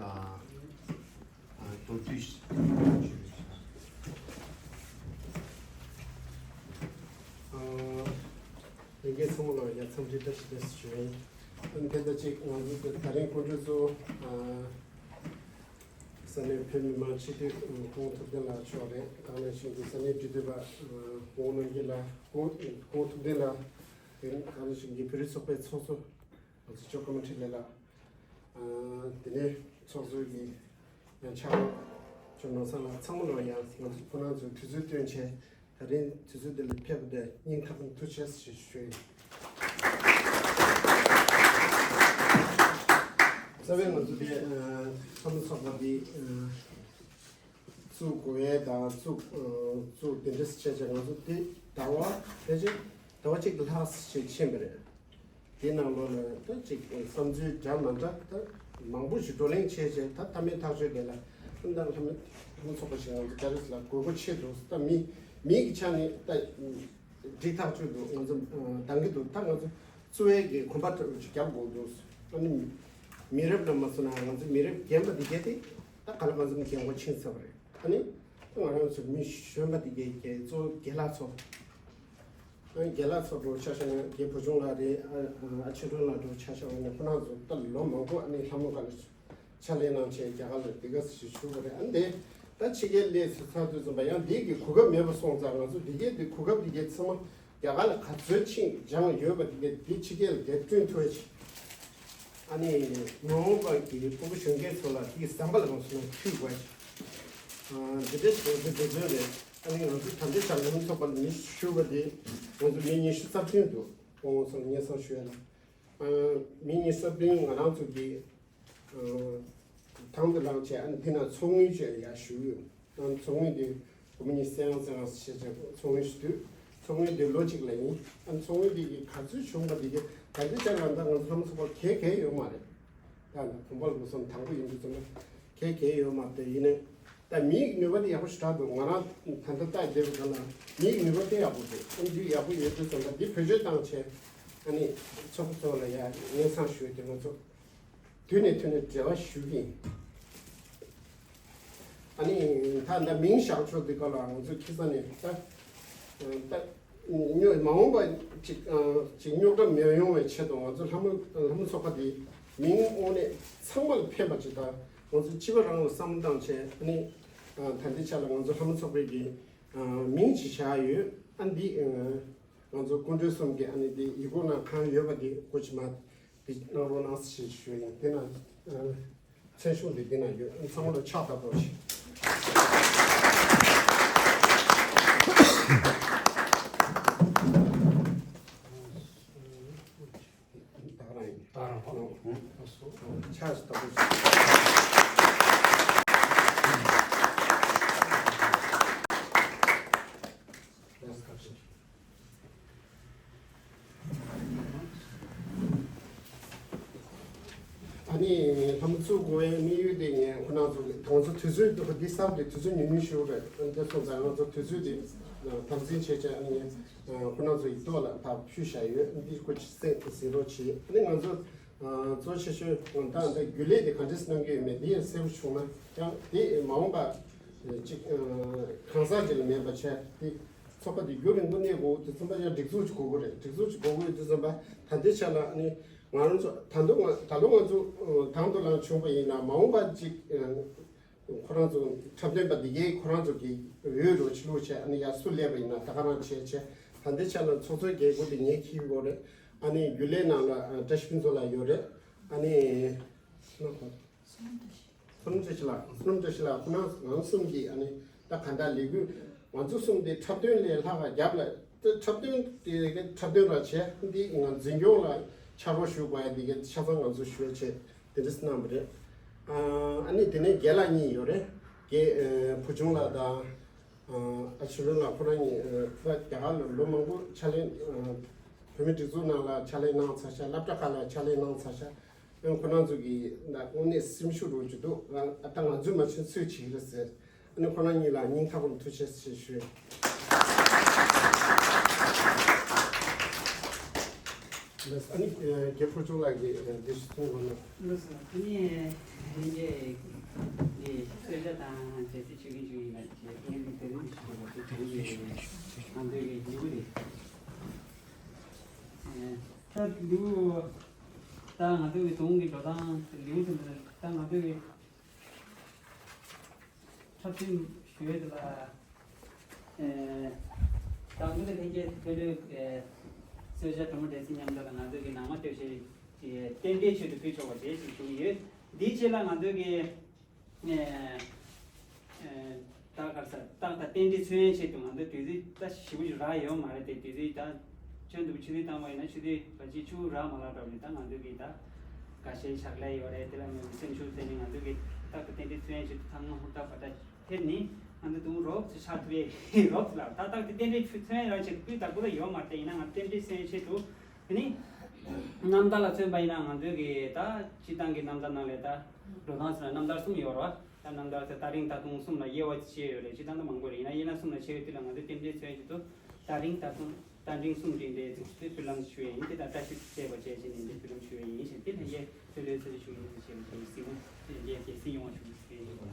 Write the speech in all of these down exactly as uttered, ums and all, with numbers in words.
དང་། ཨ། མདོར་བསྡུས་ཞུ། ཨ། ལྷན་རྒྱས་ཚང་མ་ལ་ཡང་འཚམས་འདྲི་བཀྲ་ཤིས་བདེ་ལེགས་ཞུ་ཡིན། ཨ་ནི་དེ་ལྟར་གཅིག་ང་ཚོ་དེ་ད་རིང་སྐུ་མགྲོན་གཙོ་བོ། ཨ། ས་གནས་བོད་མི་མང་སྤྱི་འཐུས་སྐུ་ངོ་ཐུབ་བསྟན་ལགས་མཆོག་རེད། ད་ག་ནང་བཞིན་གྱི་ས་གནས་འབྲེལ་མཐུད་པ་ཨ་ཝང་རྣམ་རྒྱལ་ལགས། སྐུ་ངོ་ཐུབ་བསྟན་ལགས། དེ་ནས་ད་ག་ནང་བཞིན་གྱི་བོད་རིགས་ཚོགས་པའི་ཚོགས་གཙོ་ང་ཚོ་ཇོ་ཀ་མ་འཕྲིན་ལས་ལགས། ཨ། དེ་ནས་ཚོགས་གཙོ་གི་ཡང་ཕྱག་ལས་ཇོ་ནོར་བཟང་ལགས། ཚང་མ་ལ་ཡང་ང་ཚོ་ཁོང་རྣམ་ཚོས་དུས་ཚོད་བཏོན་བྱས་ད་རིང་དུས་ཚོད་འདི་ལ་ཕེབས་པ་དེ་སྙིང་ཐག་པ་ནས་ཐུགས་རྗེ་ཆེ་ཞེས་ཞུ་ཡི། རྩ་བའི་ང་ཚོ་དེ་ཨ་ལྷ་མོ་ཚོགས་པ་འདི་ཨ་བཙུགས་དགོས་ཡས་དང་བཙུགས་ཨ་བཙུགས་དེ་འདྲ་བྱས་བྱས་ང་ཚོ་དེ་ཟླ་བ་ཕལ་ཆེར་ཟླ་བ་གཅིག་ལྷག་ཞིག་ཕྱིན་པ་རེད། དེ་ནང་ལོགས་ལ་ད་ཅིག་བསམ་ཚུལ་འདྲ་མ་འདྲ་ད་མང་པོ་ཞིག་བགྲོ་གླེང་བྱས་བྱས་ད་མཐའ་མའི་ཐག་གཅོད་དེ་ལ་ད་ལྷ་མོ་ལྷ་མོ་ཚོགས་པ་ཞིག་ང་ཚོ་ད་རེས་ལ་དགོས་མཁོ་ཆེ་འདུག་ད་མི་མིའི་གི་ཆ་ནས་ད་འགྲིག་ཐག་ཆོད་འདུག་ང་ཚོ་འདང་གི་འདུག་ད་ང་ཚོ་བཙུགས་ཡས་ཀྱི་གོམ་པ་ཅིག་རྒྱབ་དགོས་འདུག་ཨ་ནི་མི་རབས་ལ་མ་སོང་ན་ང་ཚོ་མི་རབས་རྒན་པ་འདི་གས་དེ་ད་ག་ལ་ང་ཚོ་མི་རྒན་པ་ཕྱིན་ཚར་བ་རེད། ཨ་ནི་ང་རང་ཚོ་མི་གཞོན་པ་འདི་གས་ཀྱི་གཙོ་བོ་རྒན་ལགས་ཚོ། ཨ་ནི་རྒན་ལགས་ཚོ་འགྲོ་ཆ་བཞག་ན་རྒན་བུ་ཆུང་ལགས་རེད། ཨ་ཨ་ཆོས་སྒྲོན་ལགས་འགྲོ་ཆ་བཞག་ན་ཁོ་རང་ཚོ་ད་ལོ་མང་པོ་ཨ་ནི་ལྷ་མོ་སྒང་ལ་ཕྱག་ལས་གནང་བྱས་རྒྱ་གར་ལ་འདི་ག་ཞིག་བཞུགས་པ་རེད། ཨ་ནི་དེ་ད་ཕྱི་རྒྱལ་སླེབས་ཚར་དུས་ཙམ་པ་ཡང་འདི་གི་གོ་སྐབས་མེད་པ་སོང་ཙང་ང་ཚོ་འདི་གའི་འདི་གོ་སྐབས་འདི་གའི་ཚང་མ་རྒྱ་གར་ལ་ག་ཚོད་ཕྱིན་སྦྱངས་ཡོད་པ་འདི་གའི་འདི་ཕྱི་རྒྱལ་ལ་དེབ་བསྐྲུན་ཐུབ་ཡ་ཅིག་ཨ་ནི་མ་འོངས་པ་གི་སྤོ་བོ་གཞོན་སྐྱེས་ཚོ་ལ་དེའི་ཟམ་པ་ལ་མ་སོང་ན་མཐུད་དགོས་ཡ་ཅིག་ཨ་འདི་འདྲ་ཞིག་ང་ཚོའི་འབད་བརྩོན་རེད། ཨ་ནི་ང་ཚོ་ད་ལྟའི་ཆར་ལྷ་མོ་ཚོགས་པ་ལ་མི་ཞུ་བ་དེ་ང་ཚོ་མི་ཉི་ཤུ་རྩ་བདུན་འདུག་ཁོང་ཚོ་ལ་སྙན་སེང་ཞུ་ཡ་ལ། ཨ་མི་ཉི་ཤུ་རྩ་བདུན་ང་རང་ཚོ་གི་ཨ་དང་དུ་བླངས་བྱས་ཨ་ནི་འདི་ན་ཚོགས་དངུལ་བཅས་ཡར་ཞུ་ཡོད། ཨ་ནི་ཚོགས་དངུལ་འདི་སྒོར་མོ་ཉི་ཤུ་རྩ་ལྔ་རྩ་ལྔ་ཞེས་བྱས་ཚོགས་དངུལ་ཞིག་འདུག་ཚོགས་དངུལ་འདི་ལོ་གཅིག་ལ་ཡིན། ཨ་ནི་ཚོགས་དངུལ་འདི་གི་ག་ཚོད་བྱུང་བ་འདི་གི་ད་ལྟའི་ཆར་ལ་ད་ང་ཚོ་ལྷ་མོ་ཚོགས་པ་ག་ག་ཡོད་མ་རེད། ད་ནི་གོམ་པ་ལ་མ་སོང་དང་པོ་ཡིན་དུས་ཙམ་ན་ག་ག་ཡོད་མ་རེད། ཡིན་ནའི་ད་མིའི་ནུས་པ་དེ་ཡག་པོ་ཞེ་དྲག་འདུག་ང་རང་ད་ལྟ་ལྟ་བསྡད་པའི་སྒང་ལ་མིའི་ནུས་པ་དེ་ཡག་པོ་འདུག་ཨ་འདི་ཡག་པོ་ཡོད་དུས་ཙམ་ལ་འདི་བེད་སྤྱོད་བཏང་བྱས་ཨ་ནི་ཚོགས་པ་ཚོ་ལ་ཡ་སྙན་སེང་ཞུས་ཏེ་ང་ཚོ་དུས་ནས་དུས་ནས་འབྲེལ་བ་ཞུ་གི་ཡིན། ཨ་ནི་ད་ལྟ་མིང་བཞག་ཆོག་འདི་ག་ལ་ང་ཚོ་ཁེ་ས་ནས་ད་ད། རྙོག་མ་འོངས་པ་ཅིག་ཨ་ཅིག་རྙོག་དྲ་མི་ཡོང་བའི་ཆེད་དུ་ང་ཚོ་ལྷ་མོ་ལྷ་མོ་ཚོགས་པ་འདི་མིང་དངོས་གནས་ཚང་མ་ལ་ཕན་པ་ཅིག་དང་ང་ཚོ་སྤྱི་པ་རང་ལ་བསམ་བློ་བཏང་བྱས་ཨ་ནི་ཨ་ད་ལྟའི་ཆ་ལ་ང་ཚོ་ལྷ་མོ་ཚོགས་པའི་གི་ཨ་མིང་ཅིག་བཞག་ཡོད། ཨ་འདི་ཨ་ང་ཚོ་སྐུ་མགྲོན་གསུམ་གྱི་ཨ་ནི་འདི་ཡིག་སྐུགས་ནང་གང་ཡོད་པ་འདི་སྐུ་མཁྱེན་མ་འདི་གནང་རོགས་གནང་ཞེས་ཞུ་ཡིན། དེ་ན་ཨ། མཚན་གཞུང་འདི་འདི་ན་ཡོད། ཚང་མ་ལ་ཕྱག་བརྡབ་རོགས་ཞེས། ད་རང་ཡིན། ད་རང་ཧོ། ཕྱག་བརྡབ་རོགས་ཞེས། ཨ་ནི་ལྷ་མོ་བཙུགས་དགོས་པའི་དམིགས་ཡུལ་དེ་ངས་ཁོ་རང་ཚོ་གི་ང་ཚོ་དུས་ཚོད་འདི་གསར་དུ་དུས་ཚོད་ཉུང་ཉུང་ཞིག་རེད། འདི་སོང་ཙང་ང་ཚོ་དུས་ཚོད་དེ་དམ་འཛིན་བྱས་བྱས་ཨ་ནི་ངས་ཁོ་རང་ཚོ་ཡིག་ཐོག་ལ་ཕར་ཕུལ་བཞག་ཡོད། འདི་སྐུ་མཁྱེན་གཟིགས་རོགས་བྱེད། ཨ་ནི་ང་ཚོ་གཙོ་ཆེ་ཤོས་ད་ལྟ་རྒྱུན་ལས་དེ་ག་འདྲས་གནང་གི་ཡོད་མེད་འདི་ཡང་གསལ་པོ་བྱུང་ན་ཡང་དེ་མ་འོངས་པ་ཅིག་གང་ཟག་ཅིག་ལ་མེད་པ་བྱས་དེ། ཚོགས་པ་འདི་རྒྱུན་རིང་པོ་གནས་དགོས་དུས་ཙམ་པ་ཡང་སྒྲིག་འཛུགས་ཅིག་དགོས་ཀྱི་རེད། སྒྲིག་འཛུགས་ཅིག་དགོས་ཀྱི་ཡོད་དུས་ཙམ་པ་ད་ལྟའི་ཆ་ལ་ནི་ང་རང་ཚོ་ད་དུང་ང་ད་དུང་ང་ཚོ་དང་དུ་ལངས་བྱུང་པ་ཡིན་ན་མ་འོངས་པ་ཅིག་ཁོ་རང་ཚོ་འཁྲབ་སྟོན་པ་འདི་གའི་ཁོ་རང་ཚོ་གི་འོས་རུ་ཕྱི་ལོགས་བྱས་ཨ་ནི་ཡར་སུ་སླེབས་པ་ཡིན་ན་ད་ག་རང་བྱས་བྱས་ད་ལྟའི་ཆ་ལ་ཚོགས་གཙོའི་འགན་ཁུར་དེ་ངས་འཁྱེར་དགོས་རེད། ཨ་ནི་རྒྱུན་ལས་ནང་ལ་བཀྲ་ཤིས་ཕུན་ཚོགས་ལགས་ཡོད་རེད། ཨ་ནི། བསོད་ནམས་བཀྲ་ཤིས་ལགས། བསོད་ནམས་བཀྲ་ཤིས་ལགས། ཁོང་རྣམ་གསུམ་གྱིས་ཨ་ནི་ད་ག་འདྲ་ལས་འགུལ་ང་ཚོ་གསུམ་དེ་འཁྲབ་སྟོན་ལས་ལྷག་ག་རྒྱབ་ལ་དེ་འཁྲབ་སྟོན་དེ་འཁྲབ་སྟོན་ར་བྱས་འདི་ང་འཛིན་སྐྱོང་ལ་ཕྱག་རོགས་ཞུ་དགོས་ཡ་འདི་ག་ཆ་ཚང་ང་ཚོ་ཞུ་བ་བྱས་དེ་འདྲ་གནང་བ་རེད། ཨ་ནི་དེ་ནས་རྒན་ལགས་གཉིས་ཡོད་རེད། རྒན་བུ་ཆུང་ལགས་དང་ཨ་ཆོས་སྒྲོན་ལགས་ཁོ་རང་གཉིས་ད་རྒྱ་གར་ལ་ལོ་མང་པོ་ཕྱག་ལས་བོད་མི་སྒྲིག་འཛུགས་ནང་ལ་ཕྱག་ལས་གནང་ཚར་ཤག་སློབ་གྲྭ་ཁག་ལ་ཕྱག་ལས་གནང་ཚར་ཤག་ཨ་ཁོ་རང་ཚོ་གི་ད་དངོས་གནས་སེམས་ཤུགས་རུ་ཅིག་འདུག་ཨ་ད་ང་ཚོས་མ་བྱན་སུས་བྱེད་ཀྱི་རེད་ཟེར། ཨ་ནི་ཁོ་རང་གཉིས་ལ་སྙིང་ཐག་པ་ནས་ཐུགས་རྗེ་ཆེ་ཞུ། ཨ་ནི་རྒྱལ་ཕུར་ཚུགས་ལགས་ཀྱིས་འདི་ཞིག་གསུང་དགོས་ན། ལགས་སོ། ཨ་ནི་ལྷན་རྒྱས་ཀྱིས་གསོལ་ཇ་དང་རྒྱལ་སྲིད་ཆོས་ཀྱི་འཇུག་ཡིན་ལ་རྒྱལ་ཕུར་ལི་དེ་རིང་ཞུ་བ་དེ་བྱུང་ཡོད། ང་ཚོའི་ལེའུ་རེད། ད་ལེའུ་ད་ང་ཚོའི་གདུང་གི་འགྲོ་སྟངས་ལེའུ་དེ་ད་ང་ཚོའི་འཁྲབ་སྟོན་ཞུ་ཡས་དེ་ལ། ཨེ། དང་པོ་དེ་ལྷན་རྒྱས་མཐོ་ལོས་ཨེ། གསོལ་ཇ་གྲོ་མོ་འབྲས་སིལ་མཉམ་དུ་ལ་ང་ཚོ་གི་ནང་མ་སྟོད་གཞས་ཀྱི་རྟེན་འབྲེལ་ཆེད་དུ་ཕུལ་ཆོག་པ་བྱས་ཞེས་ཞུ་གི་ཡོད། འདིའི་རྗེས་ལ་ང་ཚོ་གི་ཨེ། ཨེ། རྟགས་ཁར་ས་རྟགས་དང་རྟེན་འབྲེལ་མཚོན་ཡས་ཆེད་དུ་ང་ཚོ་དུས་ཚོད་ད་ཞེ་པོ་ཅིག་རག་ཡོད་མ་རེད་དེ། དུས་ཚོད་ད་ཆུ་འདུག་ཆུ་ཚོད་བཏང་བ་ཡིན་ན་ཆུ་ཚོད་བ་གཅིག་ཆུ་རག་མ་ལག་འགྲོ་ནས་ད་ང་ཚོ་གི་ད་འགའ་ཤས་ཕྱག་ལས་ཡོད་རེད། དེ་ལ་ངོས་ཀྱི་སེམས་ཤུགས་བརྟན་ནས་ང་ཚོ་གི་རྟགས་དང་རྟེན་འབྲེལ་མཚོན་ཡས་ཆེད་དུ་ཐང་ང་ཧུར་ཐག་པ་ད། དེ་ནི་ང་ཚོ་དུང་རོབ་ཙམ་ཆགས་ཐུབ་ཡས་རོབ་ཙམ་ལ་ད་རྟགས་དེ་རྟེན་འབྲེལ་ཆུ་མཚོན་རང་ཆེད་དུ་སྤུས་དག་པོ་ལ་ཡོད་མ་རེད། ཡིན་ན་ང་རྟེན་འབྲེལ་མཚོན་ཆེད་དུ་དེ་ནི་རྣམ་ཐར་ལ་མཚོན་པ་ཡིན་ན་ང་ཚོའི་གི་ད་སྤྱིར་བཏང་གི་རྣམ་ཐར་ནང་ལས་ད་འགྲོ་སྟངས་ཟེར་ན་རྣམ་ཐར་གསུམ་ཡོད་རེད་བ། ད་རྣམ་ཐར་ཟེར་ད་རིང་ད་དུང་གསུམ་ལ་དབྱེ་བ་ཕྱེ་ཡོད་རེད། སྤྱིར་བཏང་ད་མང་པོ་རེད། ཡིན་ན་དབྱེ་ན་གསུམ་ལ་ཕྱེ་ཡོད་དུས་ལ་ང་ཚོའི་རྟེན་འབྲེལ་མཚོན་ཆེད་དུ་ད་རིང་ད་དུང་། རྟ་མགྲིན་གསུམ་མགྲིན་པའི་ཚིགས་སུ་ཕུལ་ལམ་ཞུ་ཡས་ཡིན། དེ་དང་བཀྲ་ཤིས་བཅས་པ་བཅས་བྱས་ནས་འདི་ཕུལ་ལམ་ཞུ་ཡས་ཡིན་ཞེས་དེ་ལྷན་རྒྱས་ཚོས་ལོས་ཚོད་ཞུ་ཡིན་ཞེས་པའི་གཟིགས་མོ་དེ་ལྷན་རྒྱས་རྒྱལ་སྲིད་ཡོང་བ་ཞུ་ཞུ་ཡས་ཡིན།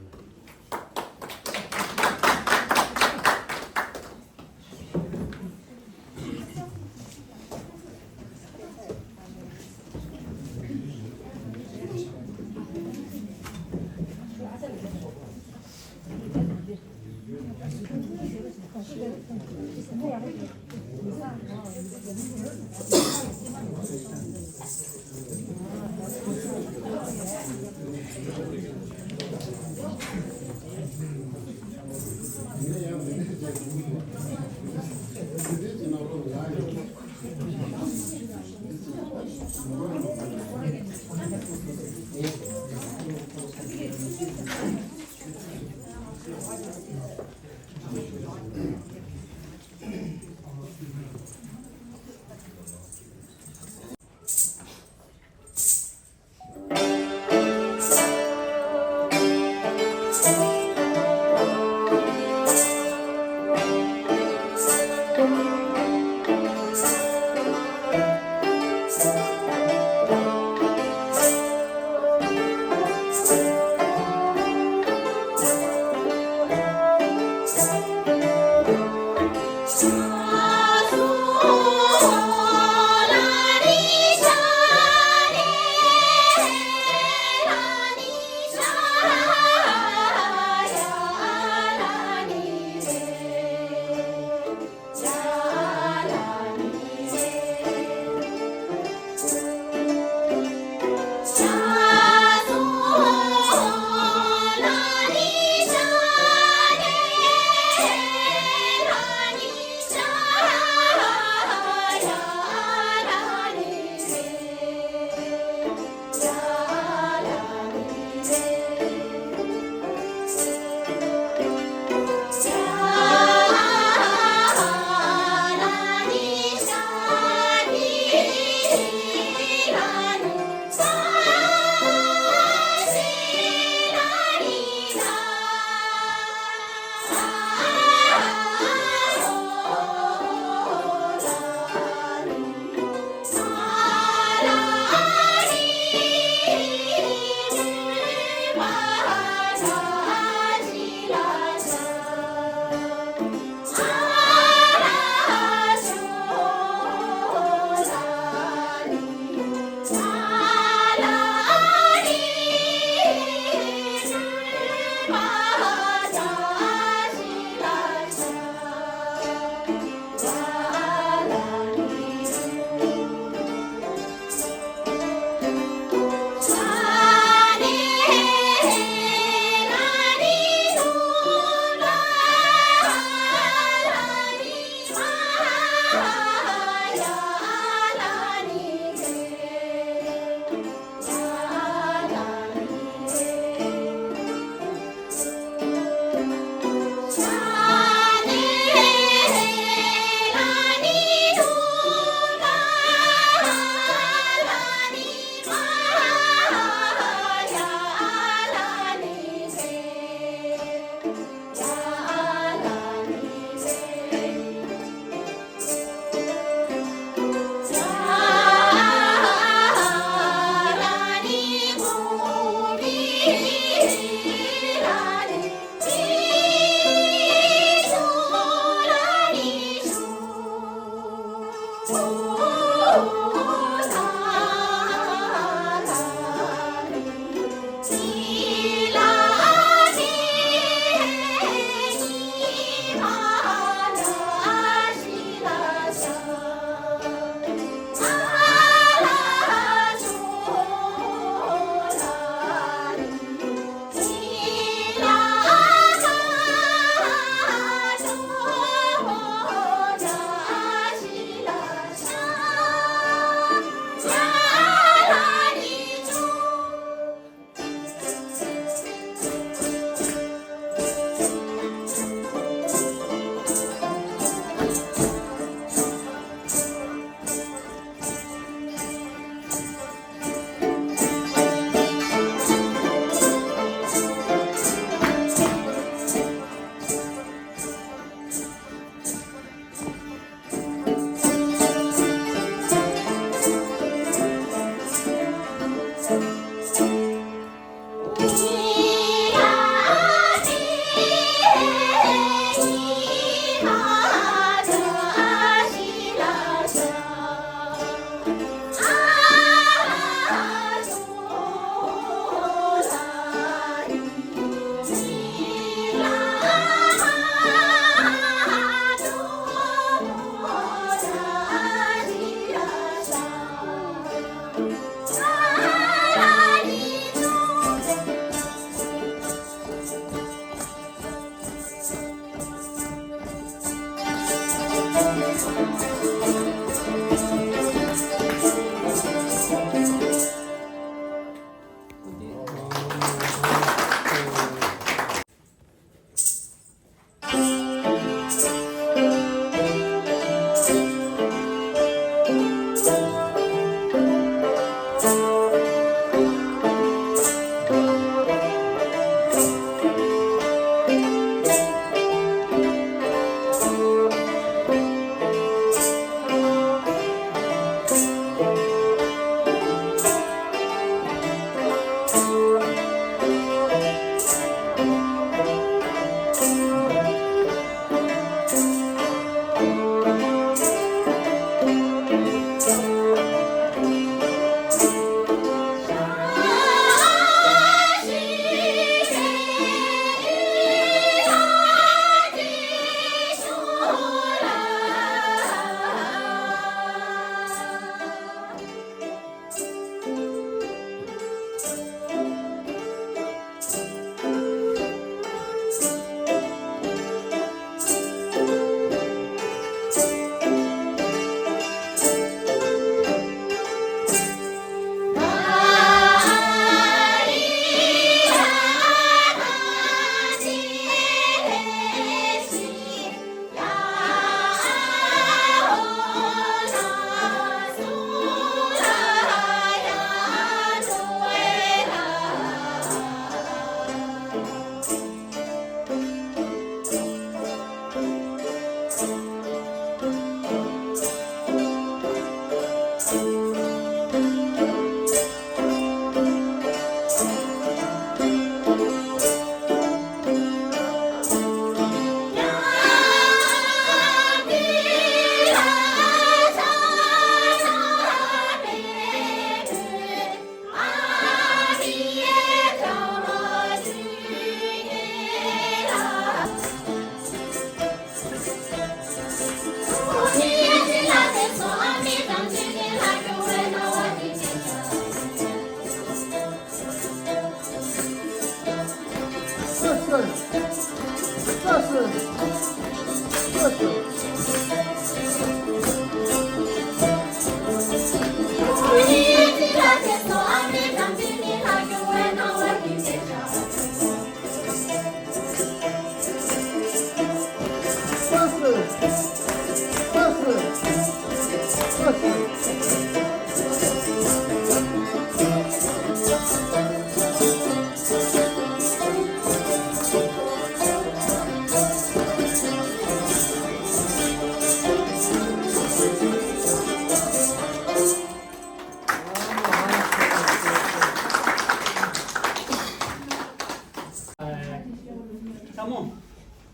ལྷ་མོ།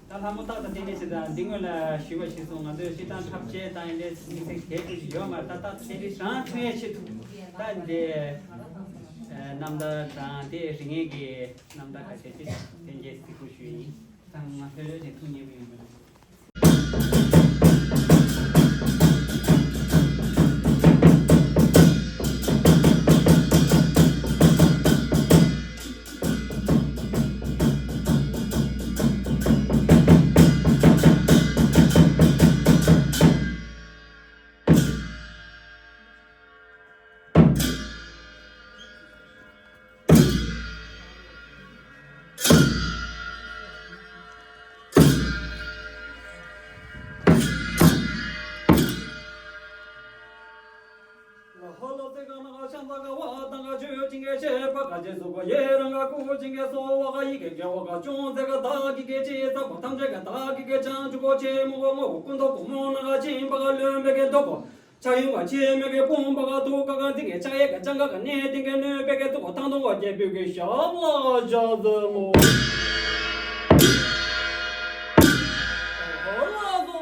ད་ལྷ་མོ་རྟག་ཏུ་རྟེན་འབྲེལ་ཞེས་དང་འདི་སྔོན་ལ་ཞུས་པ་བཞིན་སོང་། ང་ཚོས་སྤྱིར་བཏང་འཁྲབ་ཆས་དང་ཡི་ལས་མི་ཚེ་གལ་ཆེ་ཞིག་ཡོད་མ་རེད། ད་རྟག་ཏུ་རྟེན་འབྲེལ་རང་མཐུན་ཡས་ཆེད་དུ་ད་འདི་རྣམ་ཐར་དང་དེ་རིག་གནས་ཀྱི་རྣམ་ཐར་ཁ་ཤས་ཅིག་ལྷན་རྒྱས་གཟིགས་སྐོར་ཞུས་ཡིན། ད་ང་ལྷོད་ལྷོད་ཅིག་ཐུགས་མཉེས་པོ་ཡིན་པ་རེད། ཕྱག་གཡོན་ག་ཅེ་མོ་ག་མོ་ནག་ག་ཅིང་པ་ག་ལོན་པའི་གི་འདོག་གོ། ཕྱག་གཡོན་ག་ཅེ་མོ་ག་དུག་ག་ག་འཛིན་གི་ཅང་ཡེ་ག་ཅང་ག་ག་ནས་དེང་གི་གནོད་པའི་གི་འདོག་གོ། ཐང་དུ་ངོ་རྒྱལ་པོའི་གི་ཞབས་ལ་བཞག་ཟེར་ལོ། ཨོ་ལ་ཟོ།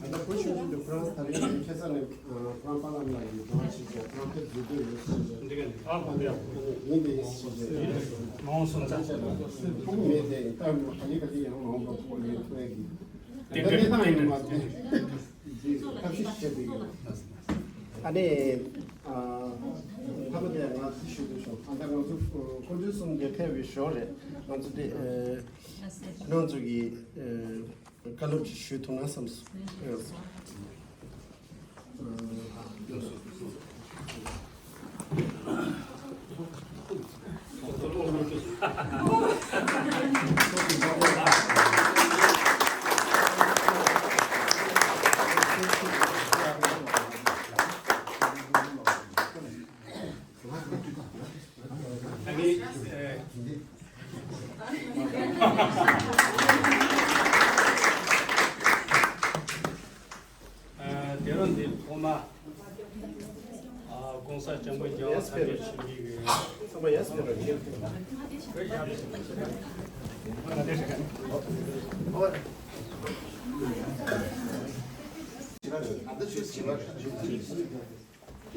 ད་ལྟ་བུ་ཤུལ་བཞིན་དུ་ཁོ་རང་ད་རེས་ཁ་སང་ནས་ཁོ་རང་པཱ་ལགས་ལ་ཡི་དྭགས་ཞིག་བྱས། ཁོ་རང་ཕེབས་འཛུལ་འདོད་ཡོད་ཟེར་བྱས། འདི་ག་ནས་ཨ་ཁོ་ཡ་ཡིན་པའི་ཡིན་ཟེར་བྱས། མ་འོངས་སོང་ཙང་ཕྲུ་གུ་མེད་དེ་ད་ག་ལེ་ག་ལེ་ཡང་མ་འོངས་པ་ཕྲུ་གུ་ལེན་ཐུབ་ཡ་གི་ད་གནས་སྟངས་ཡོད་མ་རེད། འདི་ཐབས་ཤེས་བྱས་འདུག་ཡོད། ཨ་ནི་ཨ་མཐའ་མ་དེ་ང་ཚོ་ཞུ་འདོད་བྱུང་། ཨ་ད་ང་ཚོ་དཀོན་མཆོག་གསུམ་འདིར་ཕེབས་པའི་ཞོར་རེད། ང་ཚོ་དེ་ཨ་ཁྱེད་རང་ཚོ་གི་ཨ། བཀའ་སློབ་ཅིག་ཞུས་ཐུབ་ན་བསམས་སོང་། ཨ་ནི། ཨེ། ཨ། དེ་རིང་འདི་ཐོག་མ། ཨ། ༸གོང་ས་༸སྐྱབས་མགོན་རྒྱལ་བ་ཐམས་ཅད་མཁྱེན་པའི་གི། ཚང་མ་ཡར་སོང་ར་ཉེ།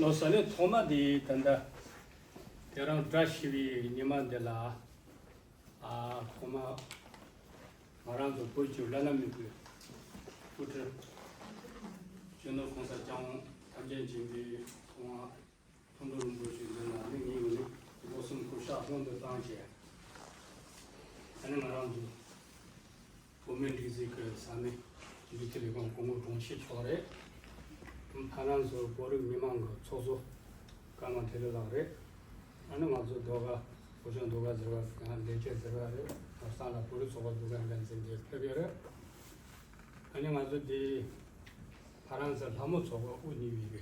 ལོ་ས་ནས་ཐོག་མ་འདི་ད་ལྟ་དེ་རིང་བཀྲ་ཤིས་པའི་ཉི་མ་འདི་ལ། ཨ། ཐོག་མ་ང་རང་ཚོ་བོད་ཀྱི་བླ་ན་མེད་པའི་སྐུ་ཕྲེང་སྤྱི་ནོར་༸གོང་ས་༸སྐྱབས་མགོན་ཐམས་ཅད་མཁྱེན་པའི་ཐུགས་དབང་མཐོང་གྲོལ་རིན་པོ་ཆེ་མདུན་ལ་ནི་ངས་ངོས་ནས་སྒོ་གསུམ་གུས་ཕྱག་སྔོན་དུ་བཏང་བྱས། ཨ་ནི་ང་རང་ཚོ་བོད་མིའི་སྒྲིག་འཛུགས་ཀྱི་ས་གནས་འདུས་སྡེ་ལས་ཁུངས་སྐུ་ངོ་དྲུང་ཆེ་མཆོག་རེད། ཕ་ནང་ཚོ་བོད་རིགས་མི་མང་གི་ཚོགས་གཙོ་ཀརྨ་འཕྲིན་ལས་ལགས་རེད། ཨ་ནི་ང་ཚོ་ཟློས་གར་བོད་ལྗོངས་ཟློས་གར་ཟེར་བ་ཡང་ལས་བྱེད་ཟེར་བ་རེད། ང་སང་ལ་བོད་རིགས་ཚོགས་པ་ཟློས་གར་འགན་འཛིན་དེ་ཕེབས་ཡོད་རེད། ཨ་ནི་ང་ཚོ་འདི་ཧྥ་རན་སི་ལྷ་མོ་ཚོགས་པ་དབུ་བརྙེས་པའི་གི་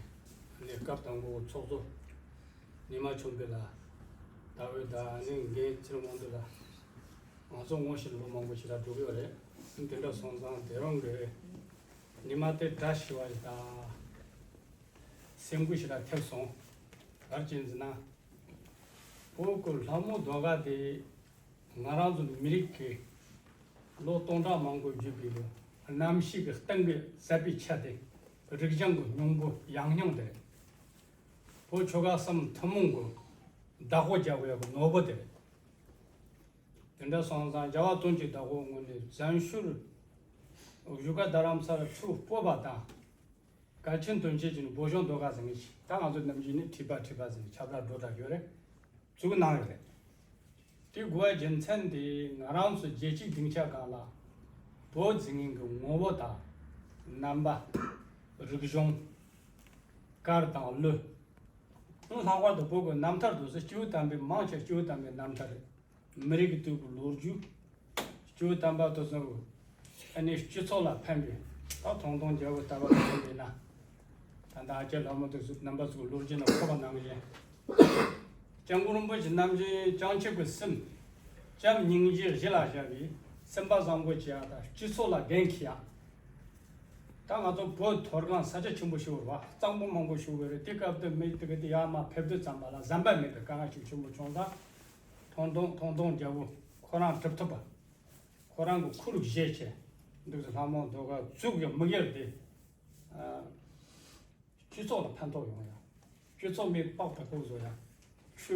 ཨ་ནི་སྐབས་དང་པོ་ཚོགས་གཙོ་ཉི་མ་ཆུང་པའི་ལགས། ཟླ་འོད་དང་ཨ་ནི་འགན་ཚེ་རིང་དབང་འདུས་ལགས། ང་ཚོ་ངོ་ཤེས་ལོ་མང་པོ་ཞིག་ལ་འགྲོ་གི་ཡོད་རེད། དེ་འདྲ་སོང་ཙང་དེ་རིང་གི་ཉི་མ་དེ་བཀྲ་ཤིས་པ་ཞིག་དང་། སེམས་འགུལ་ཞིག་ལ་ཐེབས་སོང་། ག་རེ་བྱས་ཟེར་ན། བོད་ཀྱི་ལྷ་མོ་ཟློས་གར་དེ་ང་རང་ཚོ་མི་རིགས་ཀྱི་ལོ་སྟོང་ཕྲག་མང་པོ་བརྒྱུད་པའི་གནམ་གཤིས་ཀྱི་སྟེང་གི་ཟབ་པའི་ཆ་དེ། རིག་གཞུང་གི་སྙིང་པོ་ཡང་སྙིང་དེ་རེད། བོད་ཆོལ་ཁ་གསུམ་ཐུན་མོང་གི་བདག་པོ་རྒྱག་དགོས་ཡག་གི་ནོར་བུ་དེ་རེད། དེ་འདྲ་སོང་ཙང་རྒྱལ་བ་དོན་གྱི་བདག་པོའི་ངོས་ནས་བཙན་བྱོལ་བཞུགས་སྒར་རྡ་རམ་ས་ལ་ཚུར་སྤོས་པ་དང་། གལ་ཆེན་དོན་ཆེན་གྱི་ནི་བོད་གཞུང་ཟློས་གར་ཟེར་མཁན་ཞིག་ད་ང་ཚོ་ནམ་རྒྱུན་ནི་ཁྲིད་པ་ཁྲིད་པ་ཟེར་ནས་ཁྱབ་བསྒྲགས་སྒྲོ་བཏགས་ཡོད་རེད། བཙུགས་གནང་ཡོད་རེད། དེ་དགོས་པའི་རྒྱུ་མཚན་དེ་ང་རང་ཚོ་རྒྱལ་སྤྱིའི་སྡིངས་ཆ་སྒང་ལ་བོད་ཟེར་མཁན་གྱི་ངོ་བོ་དང་། རྣམ་པ། རིག་གཞུང་། གར་དང་གླུ། ལྷག་པར་དུ་བོད་ཀྱི་རྣམ་ཐར་དུ་ཟེར། སྐྱེས་བུ་དམ་པའི་མང་ཆེ་སྐྱེས་བུ་དམ་པའི་རྣམ་ཐར་རེད། མི་རིགས་ཀྱི་དུས་ཀྱི་ལོ་རྒྱུས། སྐྱེས་བུ་དམ་པ་དེ་ཚོ་ཨ་ནི་སྤྱི་ཚོགས་ལ་ཕན་པའི། ད་ཐོང་ཐོང་རྒྱལ་པོ་ལྟ་བུ་ལ་ཕན་པའི་ན། ད་ལྟ་ཨ་ཅེ་ལྷ་མོ་དེ་ཚོ་རྣམ་པ་ཚོའི་ལོ་རྒྱུས་ནང་འཁོད་པ་ནང་བཞིན། སྐྱབས་མགོན་རིན་པོ་ཆེ་རྣམ་བཞིན་བྱང་ཆུབ་ཀྱི་སེམས། བྱམས་སྙིང་རྗེ་གཞི་ལ་བཞག་པའི་སེམས་པ་བཟང་པོ་བྱེད་ཡག་དང་སྤྱི་ཚོགས་ལ་འགན་འཁྱེར་ཡག་ད་ང་ཚོ་བོད་མཐོ་སྒང་ས་ཆ་ཆེན་པོ་ཞིག་རེད་བ། གཙང་པོ་མང་པོ་ཞིག་ཡོད་རེད། དེ་སྐབས་དུ་མི་དེ་ག་དེ་ཡར་མར་ཕེབས་དུས་ཙམ་པ་ལ་ཟམ་པ་མེད་པའི་དཀའ་ངལ་ཞིག་ཆེན་པོ་བྱུང་ཙང་། ཐོང་ཐོང་ཐོང་ཐོང་རྒྱལ་པོ་ཁོ་རང་གྲུབ་ཐོབ་པ། ཁོ་རང་གི་ཁུར་བཞེས་བྱས་འདུག་སེ་ལྷ་མོ་རྡོ་ཁ་བཙུགས་ཀྱི་དམིགས་ཡུལ་དེ། སྤྱི་ཚོགས་ལ་ཕན་ཐོགས་ཡོང་ཡ། སྤྱི་ཚོགས་མི་དཔག་པའི་ཧུ་བཟོ་ཡ། ཆུ་